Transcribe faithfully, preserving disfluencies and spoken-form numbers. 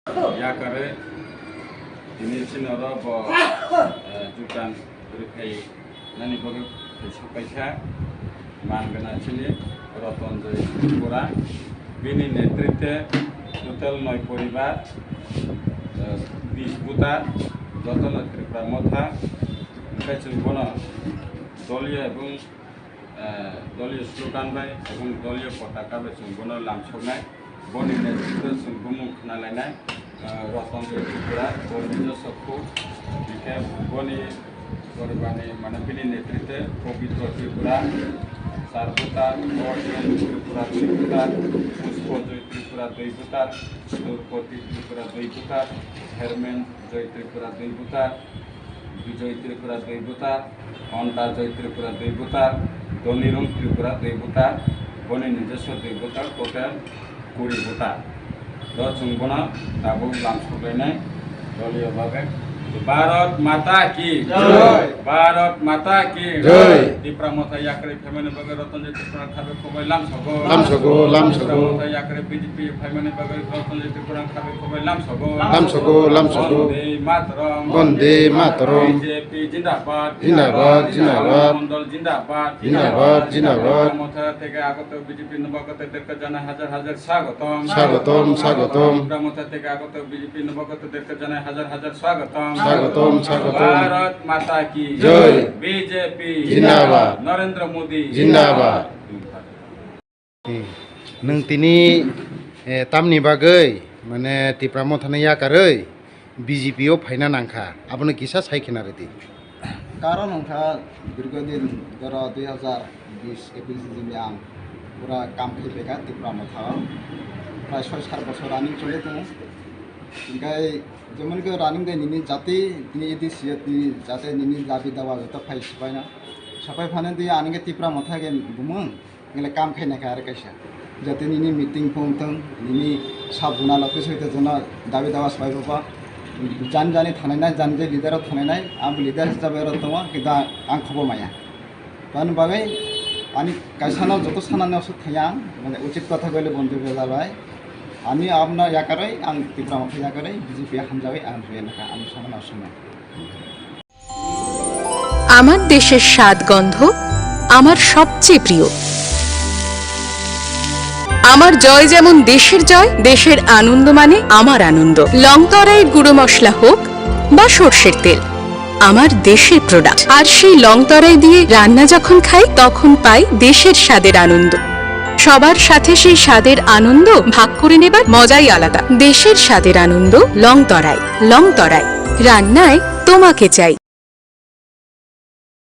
Yakarwi tini chini oro bo, eh, jutan rwkhainani bagwi khaisa kaisa man gwnang chini Rotonjoy Tripura. Bini netritwe total noi poribar, eh, bis buta, jotono Tripura Motha. Hwnkhe chwng bono doliyo ebong eh, doliyo slogan bai ebong doliyo potaka bai chwng bono lamsoknai, boni netritwo chwng bumung khnalainai, eh, Rotonjoy Tripura, bo nijosokhu, hwnkhe boni poribani, mane, bini netritwo Pabitra Tripura, Sarbota, Orjoy Tripura, Tripura, Puspojoy Tripura, Dui Butar, Durpoti Tripura, Dui Butar, Hermen Joy Tripura, Dui Butar, Bijoy Tripura, Dui Butar, Honda Joy Tripura, Dui Butar, Dolirung Tripura, Dui Butar, boni nijoswo Dui Butar, total kuri butar. Do chwng bono tabuk lamsoklainai doliyo bagwi. Bharat Mata Ki Jai! Bharat Mata Ki Jai! Tipra Motha yakarwi phaimani bagwi Rotonjoy Tripura khabe khobai lamsogo. Lamsogo, lamsogo. Tipra Motha yakarwi B J P phaimani bagwi Rotonjoy Tripura khabe khobai lamsogo. Lamsogo, lamsogo. Bande Mataram. Bande Mataram. B J P Jindabad. Jindabad, jindabad. Mondol Jindabad. Jindabad, jindabad. Motha theke agoto B J P nobagoto derka jana hajar hajar swagotom. Swagotom, swagotom. Tipra Motha theke agoto B J P nobagoto derka jana hajar hajar swagotom. Swagotom, swagotom. Bharat Mata Ki Jai. B J P Jindabad. Narendra Modi Jindabad. Hmm. Nwng tini, eh, tamni bagwi, mane, Tipra Mothano yakarwi B J P o phaina nangkha, abono kisa sai khena rwdi. Karon wngkha, dirghodin goro dui hazar bis A P C C ni ang pura kam khai phaikha Tipra Mothao. Prai soi sat bochor running choli tongo. Hingkhai jemon khe running de nini jati, tini A D C o tini jate nini dabi dawa joto phai sipaina. Sapai phano di ani khe Tipra Motha khe bumung. Ngle kam khaina khe aro kaisa. Jate nini meeting phung thung, nini sab zona office hoite jono dabi dawa swbai baba. Jani jani thanai nai, jani jani leader o thanai nai, abo leader hisabe aro tongo, kintu ang khobo maya. Tani bagwi ani kaisa no joto sana no asuk thaya ang, mane uchit kotha goile bonde bela bai. Ani abna yakaroi ang Tipra Motha yakaroi B J P hamjawi ang rena ka, ani sana no asuk. আমার দেশের স্বাদ গন্ধ আমার সবচেয়ে প্রিয়। আমার জয় যেমন দেশের জয়, দেশের আনন্দ মানে আমার আনন্দ। লং তরাইয়ের গুঁড়ো মশলা হোক বা সর্ষের তেল, আমার দেশের প্রোডাক্ট। আর সেই লং তরাই দিয়ে রান্না যখন খাই, তখন পাই দেশের স্বাদের আনন্দ। সবার সাথে সেই স্বাদের আনন্দ ভাগ করে নেবার মজাই আলাদা। দেশের স্বাদের আনন্দ লং তরাই। লং তরাই, রান্নায় তোমাকে চাই।